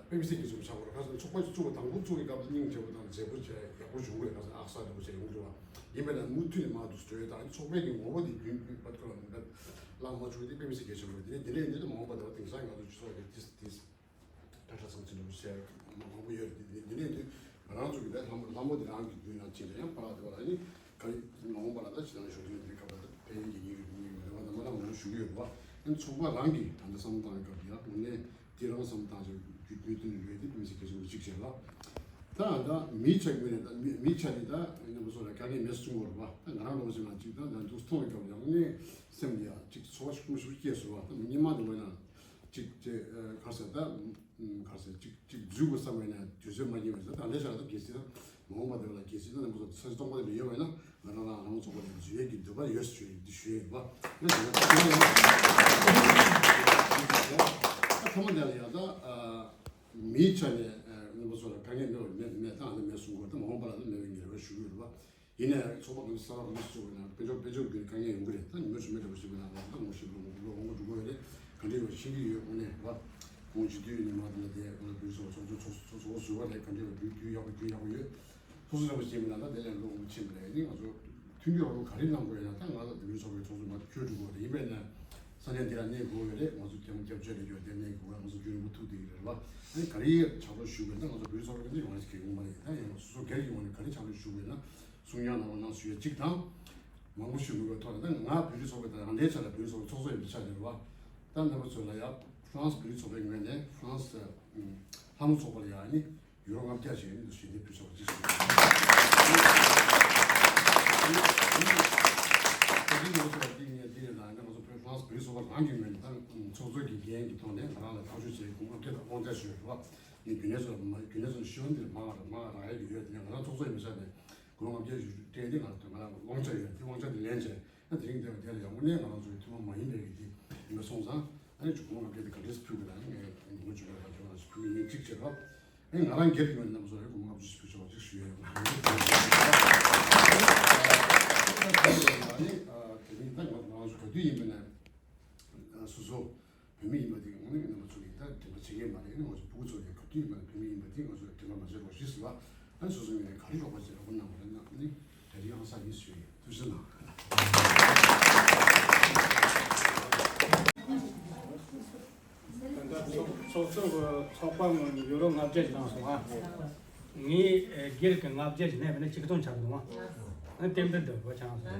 དཔེ་མི་སྲིད་ཀྱི་བཟུང་ཆགས་པར་ཁ་སང་ཚོགས་པ་ཞིག་བཙུགས་པ་དང་པོ་བཙུགས་པའི་སྐབས་སྙིང་རྗེ་པོ་དང་མཛེས་པོ་བྱས་ཡག་པོ་བྱུང་བས་ཁ་སང་ཨག་ས་འདྲ་པོ་བྱས་ཡོང་གི་རེད་བ། ཡིན་པས་ན་མུ་མཐུད་ནས་མར་འདུག་སེ་འགྲོ་ཡས་དང་ཚོགས་པའི་གི་ངོ་བོ་དེ་རྒྱུན་མཐུད་པ་ཁོ་ལ་མི་འདྲ་བླང་མ་བཅུག་དེ་དཔེ་མི་སྲིད་གལ་ཆེན་པོ་རེད། དེ་ནས་དེ་འདྲ་ཡིན་དུས་མ་འོངས་པ་དེ་བ་དེང་སང་ང་ཚོ་སྤྱི་ཚོགས་ཀྱི་ཏིས་ཏིས་ཏ་ཁྲ་ཚང་ཚིག་འདྲ་པོ་ཟེར་མང་པོ་ཡོད་རེད། དེ་དེ་ནས་དེ་ང་རང་ཚོ་གི་ད་ལྷ་མོ་ལྷ་མོ་དེ་རང་གི་རྒྱུད་ནང་ཕྱིན་ན་ཡང་ཕ་རག་དེ་བ་ལ་ནི་ག་རེ་མ་འོངས་པ་ལ་ད་ཕྱི་ནང་ཞོགས་ཐུན་དེ་སྐབས་ལ་ད་ཕན་ཡོན་གྱི་ཉིན་རེ་ཉིན་རེ་མེད་པ་ད་མ་ལ་ངོ་ཞུ་གི་ཡོད་པ། ཨ་ནི་ཚོགས་པ་རང་གི་ད་ལྟ་བསམ་བློ་བཏང་བའི་སྐབས་ལ་ཡང་དངོས་གནས་དེ་རང་བསམ་བློ་བཏང་བྱས་རྒྱུད་རྒྱུད་སྟོན་ནས་ཡོད་དེ་དཔེ་མི་སྲིད་གལ་ཆེན་པོ་གཅིག་བྱས་ལ། ད་ད་མིའི་ཆ་ངོས་ནས་ད་མི་མིའི་ཆ་ནས་ད་ཡིན་པ་སོགས་ལ་དཀའ་ངལ་མེད་གསུང་གི་ཡོད་རེད་པ། ད་ང་རང་ལོ་ཞིག་ལ་གཅིག་ད་ད་འདུག་མཐོང་བའི་སྐབས་ལ་ཡང་དངོས་གནས་སེམས་ལ་ཡང་གཅིག་ཚོར་བ་ཤུགས་མ་ཤུགས་སྐྱེས་སོང་བ། ད་སྔོན་མ་དེ་འོས་ན་གཅིག་ཅེས་ག་རེ་ཟེར་ད། ག་རེ་ཟེར། གཅིག་གཅིག་འཛུལ་དགོས་བསམ་པ་ཡིན་ན་དུས་ཚོད་མ་རྙེད་པ་ཡིན་ཙང་། ད་ལྟའི་ཆར་ལ་ད་གལ་སྲིད་ད་མ་འོངས་པ་དེ་ལ་གལ་སྲིད་ད་རྣམ་པ་ཚོ་ས་གཞི་སྟོང་པ་དེ་ལ་ཡོད་པ་ཡིན་ན་ང་རང་རང་རང་ཚོགས་པ་དེ་འཛུལ་ཡས་ཀྱི་འདོད་པ་ཡོད་ཞུ་ཡས་འདི་ཞུ་ཡས་ཡིན་པ། ཡིན་ན་དེ་ལ་ད་ཐ་མ་དེ་ལ་ཡང་ད་མིའི་ཆ་ནས་རྣམ་པ་ཚོ་ལ་དཀའ་ངལ་མེད་པ་མེད་མེད་ད་ཨ་ནི་མེད་གསུང་དགོས། ད་མ་འོངས་པ་ལ་ད་མེད་པའི་ཉེར་བ་ཞུ་གི་ཡོད་པ། ཡིན་ནའི་ཚོགས་པ་གང་གསར་པ་གང་ཞིག་བཙུགས་པ་ན་དཔལ་འབྱོར་དཔལ་འབྱོར་གྱི་དཀའ་ངལ་ཡོང་གི་རེད། ད་ཉི་མ་གཞུག་མའི་འདྲ་པོ་ཞིག་ཡིན་ན་ང་ད་ངོ་ཤེས་ལོ་ངོ་ལོ་ངོ་འགྲོ་གི་ཡོད་རེད། ག་འདྲ་ཡོད་ཤེས་ཀྱི་ཡོད། དངོས་གནས་རེད་པ། ཁོང་སྤྱི་འཐུས་ཉི་མ་དེ་ལ་དེ་ང་ཚོ་བོད་ཚོགས་ཚོགས་ཚོགས་ཚོགས་ཚོགས་ཟུར་པ་རེད། ག་འདྲ་ཡོད་རྒྱུ་རྒྱུ་ཡག་པོ་རྒྱུ་ཡག་པོ་ཡོད། སོ་སོ་འདྲ་པོ་ཞིག་ཡིན་ན་ད་དེ་ལས་ལོ་ངོ་ཕྱིན་པ་རེད། ནི་ང་ཚོ་མཐུན་འགྱུར་རོགས་རམ་ག་རེ་གནང་དགོས་ཡོད་ན་ད་ང་ལ་བོད་ཚོགས་པའི་ཚོགས་གཙོ་ང་བསྐྱོད་འགྲོ་དགོས་རེད། ཡིན་པས་ན་ས་གནས་འདི་ལ་གནས་དགོས་ཡོད་རེད། ང་ཚོ་རྒྱབ་སྐྱོར་ལས་ཀྱི་དེ་གནས་དགོས་རེད། ང་ཚོ་རྒྱུན་རིང་པོ་ཐུག་བསྡད་ཀྱི་རེད་པ། ཨ་ནི་ག་རེ་ཕྱག་རོགས་ཞུ་དགོས་ན་ང་ཚོ་བོད་ཚོགས་པའི་ངོས་ནས་ཡོང་ཡ་ཞིག་གི་ཡོང་མ་རེད། ད་ཡང་སོ་སོ་སྒེར་གྱི་ངོས་ནས་ག་རེ་ཕྱག་རོགས་ཞུ་དགོས་ན་གསུང་ཡ་ནང་ལ་ནང་ཞུ་ཡ་གཅིག་དང་། མང་པོ་ཞུ་དགོས་པའི་ཐོག་ནས་ད་ང་བོད་རིགས་ཚོགས་པའི་ད་རང་བདེན་ཆ་ལ་བོད་རིགས་ཚོགས་པའི་ཚོགས་གཙོ་ཡིན་པའི་ཆ་ནས་རེད་པ། ད་རྣམ་པ་ཚོ་ལ་ཡ་ཧྥ་རན་སི་བོད་རིགས་ཚོགས་པའི་ངོས་ནས་ཧྥ་རན་སི་ལྷ་མོ་ཚོགས་པ་ལ་ཡ་ནི་ཡུ་རོ་ལྔ་བརྒྱ་ཞིག་ཡིན་དུ་ཞལ་འདེབས་ཕུལ་ཆོག་པ་ཅིག་ཞུ། ད་རིང་ང་ཚོ་ལ་འདི་ངས་འདི་ནས་ད་ང་ཚོ་བོད་ཧྥ་རན་སི་བོད་རིགས་ཚོགས་པ་རང་གི་ངོས་ནས་ད་ཚོགས་གཙོ་གི་འགན་གྱི་ཐོག་ནས་ང་རང་ལ་ཐག་གཅོད་བྱས་དགོངས་པ་བརྒྱ་དང་དབང་ཆ་ཞུ་རེད་པ། ངས་རྒྱུན་ལས་ཚོ་ལ་མ་རྒྱུན་ལས་ཚོ་ལ་ཞུ་བ་འདི་མང་བ་རེད། མང་བ་རག་ཡ་གི་ཡོད། དེ་ནས་ང་རང་ཚོགས་གཙོ་ཡིན་པའི་ཆ་ནས་དགོངས་པ་བརྒྱ་ཞུ་སྤྲད་དེ་ང་ང་ལ་དབང་ཆ་ཡོད། དེ་དབང་ཆ་དེ་ལེན་བྱས་ན་དེ་རིང་འདིར་དེ་ལ་ཡང་དངོས་གནས་ང་རང་ཚོ་གི་ཐུན་མོང་མ་ཡིན་པའི་གི་དེ་ཡིན་པ་སོང་ཙང་། ཨ་ནི་ཅིག་དགོངས་པ་བརྒྱ་དེ་ག་འདྲས་སེ་ཕུལ་དགོས་ན་ངས་ངོ་ཇུས་ལ་ཁ་ཆེ་བ་ཞིག་ཕུལ་གི་ཡིན། གཅིག་བྱས་རོགས། ཨ་ནི་ང་རང་སྒེར་གྱི་ངོས་ནས་རྣམ་པ་ཚོ་ལ་དགོངས་པ་ལྔ་བཅུ་ཞིག་ཕུལ་ཆོག་པ་ཅིག་ཞུ་ཡ་ཡོད། ཨ་ནི་དེ་རིང་ད་ང་རང་ཚོ་ག་དུས་ཡིན་པ་ན་སོ་སོ་བོད་མི་ཡིན་པ་དེ་དངོས་གནས་རྣམ་པ་ཚོ་ནས་ད་དྲན་པ་བྱེད་མཁན་མ་རེད། ཨ་ནི་ང་ཚོ་ཕྲུ་གུ་ཚོ་ནས་ག་དུས་ཡིན་པ་ན་བོད་མི་ཡིན་པ་དེ་ང་ཚོ་ལ་དྲན་པ་མ་བརྗེད་རོགས་ཞེས་ཟེར་བ། ཨ་ནི་སོ་སོ་ངོས་ནས་ག་རེ་རོགས་པ་བྱེད་རོགས་པ་གནང་བ་རེད་ན། ཨ་ནི་ད་རིང་ཨང་གསར་ཉིན་ཞུ་ཡིན། ཐུགས་རྗེ་གནང་། ད་ཚོགས་ཚོགས་གཙོ་གི་ཚོགས་པ་ངོས་ནས་ཡུ་རོ་ལྔ་བརྒྱ་ཞིག་བཏང་སོང་ཨ། ངས་སྒེར་གྱི་ལྔ་བརྒྱ་ཞིག་ནས་བས་ན་ཆིག་སྟོང་ཆགས་འདུག་ཨ། རྟེན་འབྲེལ་འདི་བོད་ཆང་སོང་།